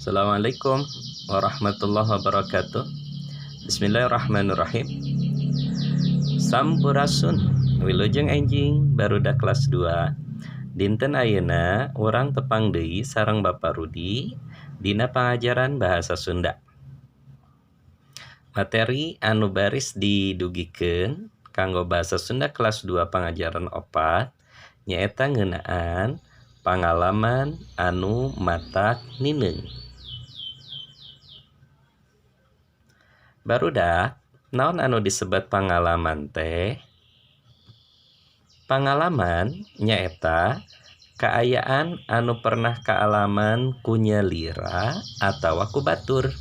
Assalamualaikum warahmatullahi wabarakatuh. Bismillahirrahmanirrahim. Sampurasun, wilujeng enjing barudak kelas 2. Dinten ayeuna urang tepang deui sareng Bapak Rudi dina pangajaran bahasa Sunda. Materi anu baris didugikeun kanggo bahasa Sunda kelas 2 pangajaran 4 nyaeta ngeunaan pangalaman anu matak nineung. Barudak, naon anu disebat pangalaman teh? Pangalaman nyaeta kaayaan anu pernah kaalaman ku nyalira atawa ku batur.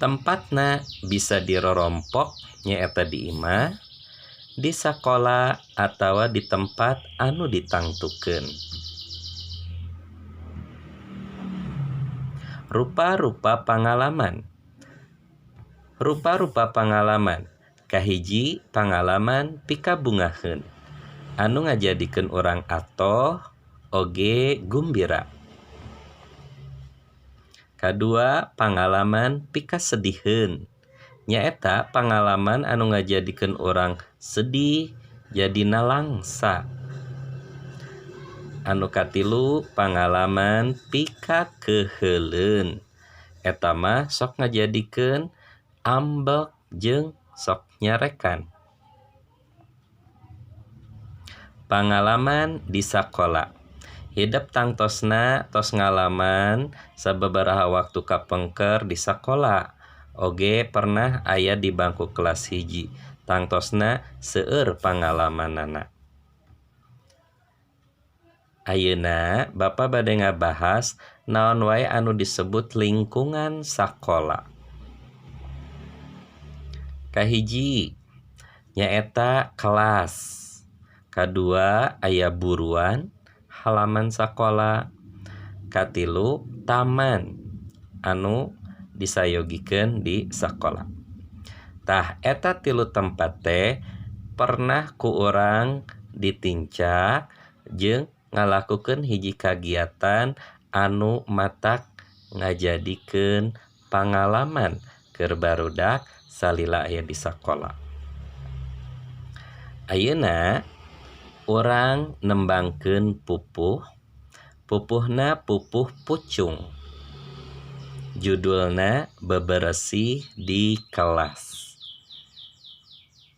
Tempatna bisa dirorompok nyaeta di imah, di sakola atawa di tempat anu ditangtukeun. Rupa-rupa pangalaman. Rupa-rupa pangalaman. Kahiji pangalaman pikabungaheun anu ngajadikeun urang atoh oge gumbira. Kadua pangalaman pikasediheun nyaeta pangalaman anu ngajadikeun urang sedih jadi nalangsa. Anu katilu pangalaman pikakeuheuleun eta mah sok ngajadikeun ambek jeung sok nyarekan. Pangalaman di sakola. Hidep tangtosna tos ngalaman sababaraha waktu kapengker di sakola. Oge pernah aya di bangku kelas 1. Tangtosna seueur pangalamanana. Ayeuna Bapa bade ngabahas naon wae anu disebut lingkungan sakola. Kahiji nyaeta kelas. Kadua aya buruan halaman sakola. Katilu taman anu disayogikeun di sakola. Tah eta tilu tempat teh pernah ku urang ditincak jeung ngalakukeun hiji kagiatan anu matak ngajadikeun pangalaman keur barudak salila aya di sakola. Ayeuna urang nembangkeun pupuh, pupuhna pupuh pucung. Judulna beberesih di kelas.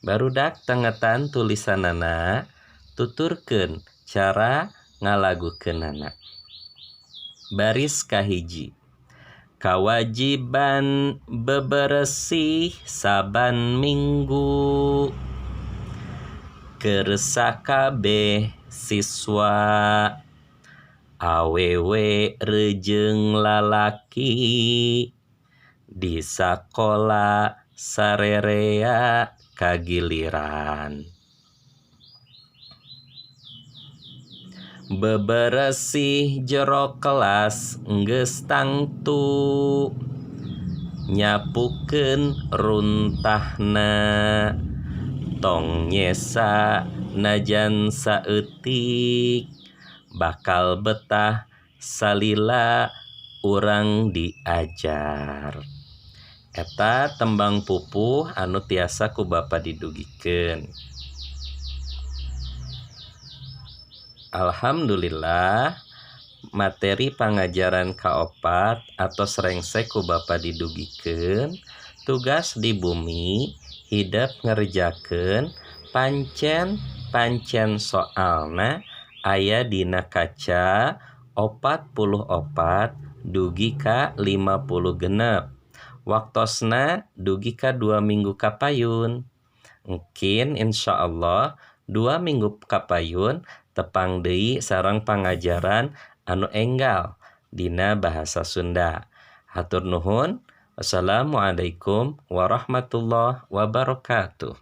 Barudak tengetan tulisanana, tuturkeun cara ngalagukeunana. Baris kahiji. Kawajiban beberesih saban minggu. Keur sakabeh siswa awewe rejeung lalaki di sakola sarerea kagiliran. Beberesih jero kelas geus tangtu nyapukeun runtahna tong nyesa najan saeutik bakal betah salila urang diajar. Eta tembang pupuh anu tiasa ku Bapa didugikeun. Alhamdulillah materi pangajaran kaopat atos rengse ku Bapa didugikeun. Tugas di bumi hidep ngerjakeun pancen soalna aya dina kaca 44 dugi ka 56. Waktosna dugi ka 2 minggu kapayun. Mungkin insyaallah 2 minggu kapayun tepang deui sareng pangajaran anu enggal dina bahasa Sunda. Hatur nuhun. Wassalamualaikum warahmatullahi wabarakatuh.